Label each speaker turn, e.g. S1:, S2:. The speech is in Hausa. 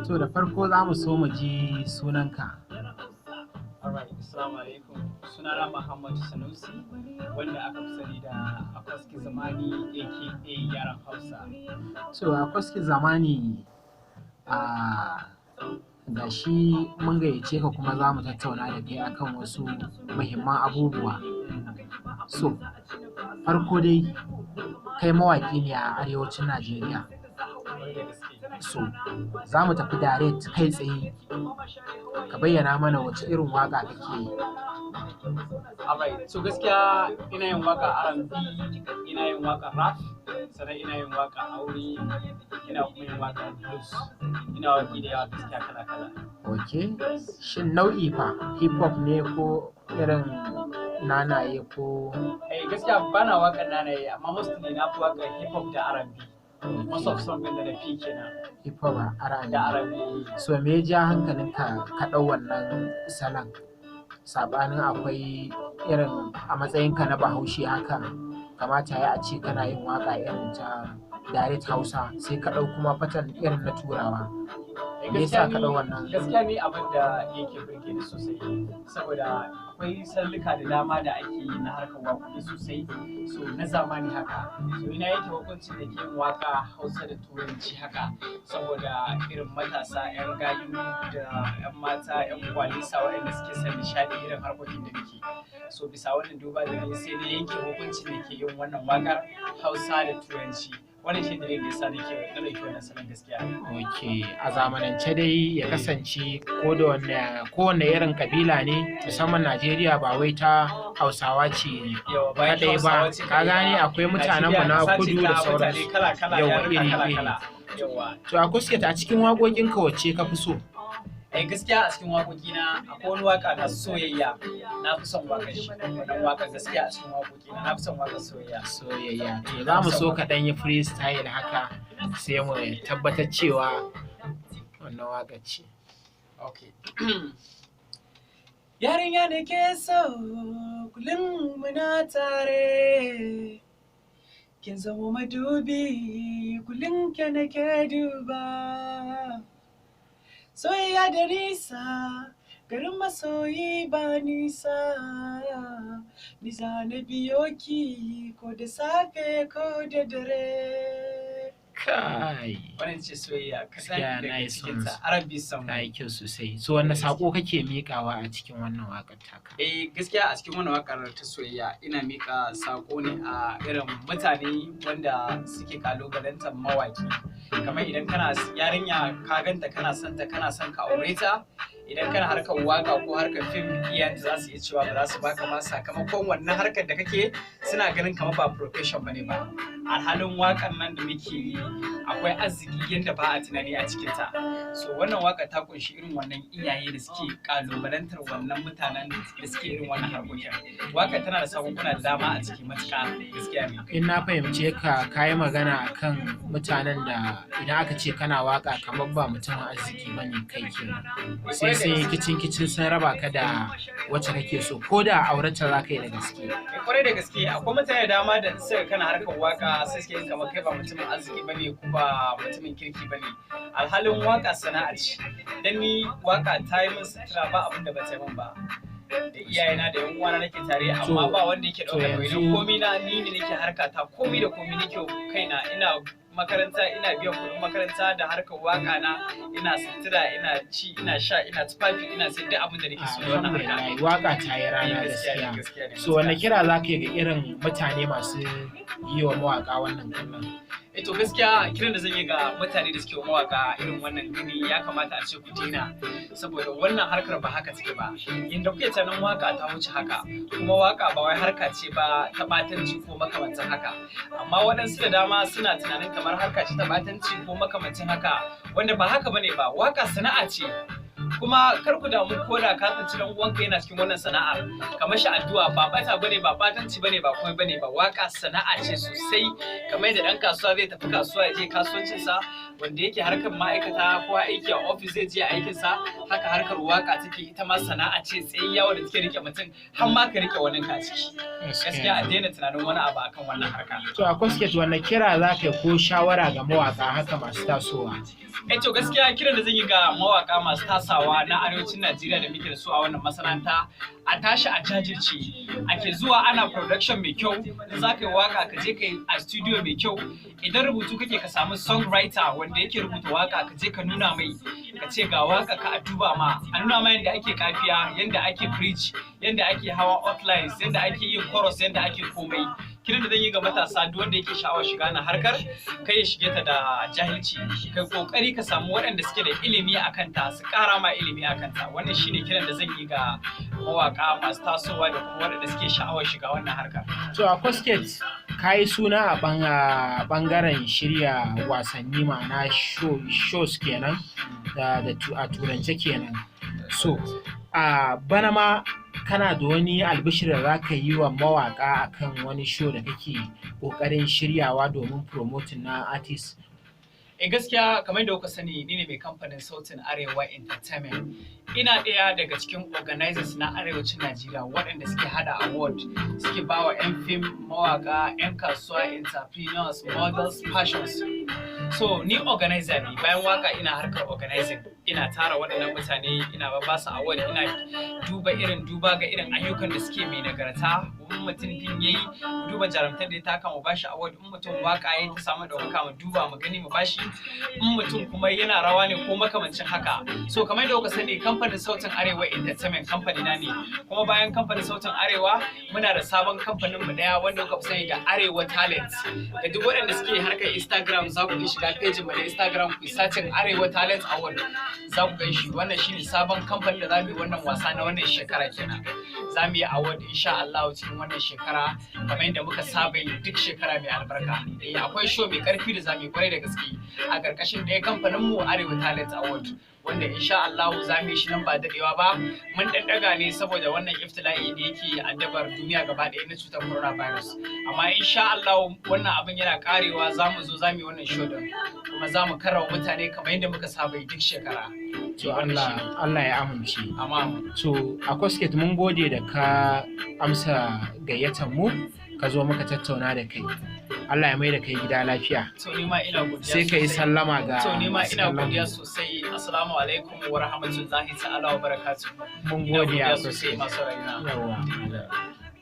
S1: To da farko za mu so mu ji sunanka.
S2: Alright, assalamu alaikum. Sunana Muhammad Sanusi, wanda aka fi sani da Akwaski Zamani, aka Yaran Hausa.
S1: So Akwaski Zamani, a gashi mun gayyace ka kuma za mu tattauna da kai akan wasu muhimman abubuwa. So farko dai, kai mawaƙi ne a arewacin Najeriya.
S2: Kwarai da gaske.
S1: So za mu tafi direct, kai tsaye, ka bayyana mana wace irin waƙa kake yi.
S2: Alright, so gaskiya ina yin waka R&B, ina yin waka rap, sannan ina yin waka aure, ina kuma yin waka blues. Ina waƙi da yawa gaskiya, kala kala.
S1: Ok, shin nau'i fa, hip hop ne ko irin nanaye ko?
S2: Eh, gaskiya bana waƙar nanaye, amma mostly na fi waƙar hip hop da R&B. Most of song ɗin da na fi kenan.
S1: Hip hop, R&B.
S2: Da R&B.
S1: So me ya ja hankalinka ka ɗau wannan salon? Saɓanin akwai irin a matsayinka na Bahaushe haka, kamata ya a ce kana yin waƙa irin ta direct Hausa, sai ka ɗau kuma pattern irin na Turawa.
S2: Eh,
S1: Me yasa
S2: gaskiya
S1: ka
S2: ni
S1: ɗau wannan?
S2: Gaskiya ni abin da yake burge ni sosai, saboda akwai sallika da dama da ake yi na harkar waƙoƙi sosai, so na zamani haka. So ina yanke hukuncin da ke yin waƙa Hausa da Turanci haka saboda irin matasa 'yan gayu da 'yan mata 'yan kwalisa waɗanda suke son nishaɗi irin harkokin da muke. So bisa wannan duba da ni, sai na yanke hukuncin da ke yin wannan waƙar Hausa da Turanci. Wannan shi dalilin da yasa nake na ɗauki wannan salon gaskiya.
S1: Ok, a zamanance dai ya kasance ko da wanne kowanne irin kabila ne, musamman Najeriya ba wai ta Hausawa ce
S2: Yawa, bayan
S1: kaɗai ba,
S2: Hausawa ce
S1: ka
S2: kaɗai
S1: gane,
S2: ba.
S1: akwai mutanenmu
S2: Najeriya
S1: na
S2: ƙasa ce
S1: kudu
S2: ta
S1: da
S2: mutane
S1: sauransu.
S2: kala-kala,
S1: Yawa,
S2: yaruka
S1: iri-iri.
S2: kala-kala. Yawa.
S1: To Akwaski, a cikin waƙoƙinka wacce ka fi so?
S2: Eh, gaskiya a cikin waƙoƙina akwai wani waƙa na soyayya. Na fi son waƙar shi. Wannan waƙar gaskiya a cikin waƙoƙina na fi son waƙar soyayya.
S1: Soyayya. To za mu so ka ɗan yi freestyle haka, sai mu tabbatar cewa wannan waƙar ce.
S2: Okay. Yarinya da ke so, kullum muna tare. Kin zama madubi, kullum ke nake duba. Soyayya da nisa, garin masoyi ba nisa. Ni za na biyo ki ko da safe ko da dare.
S1: Kai!
S2: Wannan ce soyayya, kaɗan
S1: Gaskiya
S2: daga
S1: nice
S2: cikinta.
S1: ones.
S2: R&B song.
S1: Ta yi kyau sosai. So wanne saƙo kake miƙawa a cikin wannan waƙar taka?
S2: Eh, gaskiya a cikin wannan wakar ta soyayya ina mika sako ne a irin mutane wanda suke kalubalantar mawaki. Kamar idan kana yarinya, ka ganta kana son ta, kana son ka aure ta, idan kana harkar waka ko harkar fim, iyayenta za su iya cewa ba za su baka ba sakamakon wannan harkar da kake, suna ganin kamar ba profession bane ba. Alhalin wakan nan da muke yi akwai arziki yadda ba a tunani a cikinta. So wannan waka ta kunshi irin wannan iyaye da suke kalubalantar wannan mutanen da suke irin wannan harkokin. Waka tana da sakunkuna da dama a ciki matuƙa, gaskiya ne.
S1: In na fahimce ka, ka yi magana akan mutanen da idan aka ce kana waƙa kamar ba mutumin arziki ba ne kai kenan. Sai sun yi kicin kicin sun raba ka da wacce kake so, ko da aurenta za ka yi da gaske.
S2: Eh, kwarai da gaske, akwai mutane da dama da suka kana harkar waka sai suke yin kamar kai ba mutumin arziki bane ko ba mutumin kirki bane. Alhalin waka sana'a ce. Dan ni waka ta yi min sutura, ba abin da ba ta yi min ba. Da iyayena da yan uwana nake tare, amma ba wanda yake
S1: To
S2: ɗaukar nauyi. Komi na ni ne nake harka ta, komi da komi nake kaina. Ina makaranta, ina biyan kuɗin makaranta da harkar waka na, ina sutura, ina ci, ina sha, ina tufafi, ina sai duk abin da nake so da wannan harka.
S1: Alhamdulillah, waƙa ta yi rana.
S2: Gaskiya ne.
S1: Gaskiya.
S2: Gaskiya ne.
S1: So wanne kira za ka yi ga irin mutane masu yi wa mawaƙa wannan kallon?
S2: Eh, to gaskiya kiran da zan yi ga mutane da suke wa mawaka irin wannan gini, ya kamata a ce ku daina, saboda wannan harkar ba haka take ba inda kuke tunanin. Waka ta wuce haka, kuma waka ba wai harka ce ba ta batanci ko makamancin haka, amma waɗansu da dama suna tunanin kamar harka ce ta batanci ko makamancin haka, wanda ba haka bane ba. Waka sana'a ce, kuma kar ku damu ko da ka tsinci dan uwanka yana cikin wannan sana'ar, ka mashi addu'a. Ba bata bane, ba batanci bane, ba komai bane ba. Waka sana'a ce sosai, kamar yadda dan kasuwa zai tafi kasuwa ya je kasuwancinsa, wanda yake harkar ma'aikata ko aiki a ofis zai je aikinsa. Haka harkar waka take, ita ma sana'a ce tsayayya wadda take rike mutum har ma ka rike wani ka ciki. Gaskiya a daina tunanin wani abu akan wannan harka.
S1: To, Akosket, wanne kira za ka yi ko shawara ga mawaka haka masu tasowa?
S2: Eh, to, gaskiya kiran da zan yi ga mawaka masu tasawa na arewacin Najeriya da muke da su a wannan masana'anta, a tashi a jajirce, ake zuwa ana production mai kyau. In za ka yi waka, ka je ka yi a studio mai kyau. Idan rubutu kake, ka samu songwriter wanda yake rubuta waka, ka je ka nuna mai, ka ce ga waka ka, a duba ma, a nuna ma yadda ake kafiya, yadda ake bridge, yadda ake hawa outlines, yadda ake yin chorus, yadda ake komai. Kiran da zan yi ga matasa, duk wanda yake sha'awar shiga na harkar, kai ya shige ta da jahilci. Kai kokari ka samu waɗanda suke da ilimi a kanta su ƙara ma ilimi a kanta. Wannan shine kiran da zan yi ga mawaka masu tasowa da kuma waɗanda suke sha'awar shiga wannan harkar.
S1: To, Akosket, ka yi suna a bangaren shirya wasanni, ma'ana shows kenan da a turance kenan. So, a bana ma kana da wani albishir da za ka yi wa mawaka akan wani show da kake ƙoƙarin shiryawa domin promoting na artist?
S2: E, gaskiya kamar da kuka sani, ni ne mai kamfanin Sautin Arewa Entertainment. Ina ɗaya daga cikin organizers na arewacin Najeriya waɗanda suke hada award, suke bawa 'yan fim, mawaka, 'yan kasuwa, entrepreneurs, models, fashions. So ni organizer ne. Bayan waka ina harkar organizing, ina tara waɗannan mutane, ina ba su award, ina duba irin duba ga irin ayyukan da suke mai nagarta. In mutum fim yayi, mu duba jarumtar da ya taka, mu bashi award. In mutum waka yayi ta samu ɗaukaka, mu duba mu gani mu bashi. In mutum kuma yana rawa ne ko makamancin haka. So kamar da kuka sani, kamfanin Sautin Arewa Entertainment kamfani na ne. Kuma bayan kamfanin Sautin Arewa, muna da sabon kamfanin mu daya wanda kuka fi sani da Arewa Talent. Ga duk waɗanda suke harkar Instagram, za ku iya shiga page mu na Instagram, ku yi searching Arewa Talent Award, za ku gan shi. Wannan shine sabon kamfanin da za mu yi wannan wasa na wannan shekara kenan. Za mu yi award insha Allah cikin wannan shekara kamar yadda muka saba yi duk shekara mai albarka. Eh, akwai show mai karfi da za mu yi kwarai da gaske a ƙarƙashin ɗaya kamfanin mu, Arewa Talent Award, wanda insha Allah za mu yi shi nan ba daɗewa ba. Mun ɗaɗɗaga ne saboda wannan iftila'i da yake addabar duniya gaba ɗaya na cutar coronavirus, amma insha Allah wannan abin yana karewa, za mu zo za mu yi wannan show din, kuma za mu karrama mutane kamar yadda muka saba yi duk shekara.
S1: To, Allah ya amince.
S2: Amma
S1: To, Akosket, mun gode da ka amsa gayyatar mu, ka zo muka tattauna da kai. Allah ya mai da kai gida lafiya.
S2: To, ni ma ina godiya
S1: Sai ka yi
S2: sosai.
S1: sallama ga
S2: To, ni ma
S1: masu
S2: ina
S1: kallon mu.
S2: godiya sosai. Assalamu alaikum wa rahmatullahi ta'ala wa barakatuh.
S1: Mun
S2: Ina
S1: gode,
S2: godiya sosai
S1: Akosket.
S2: masu raina.
S1: Yawwa.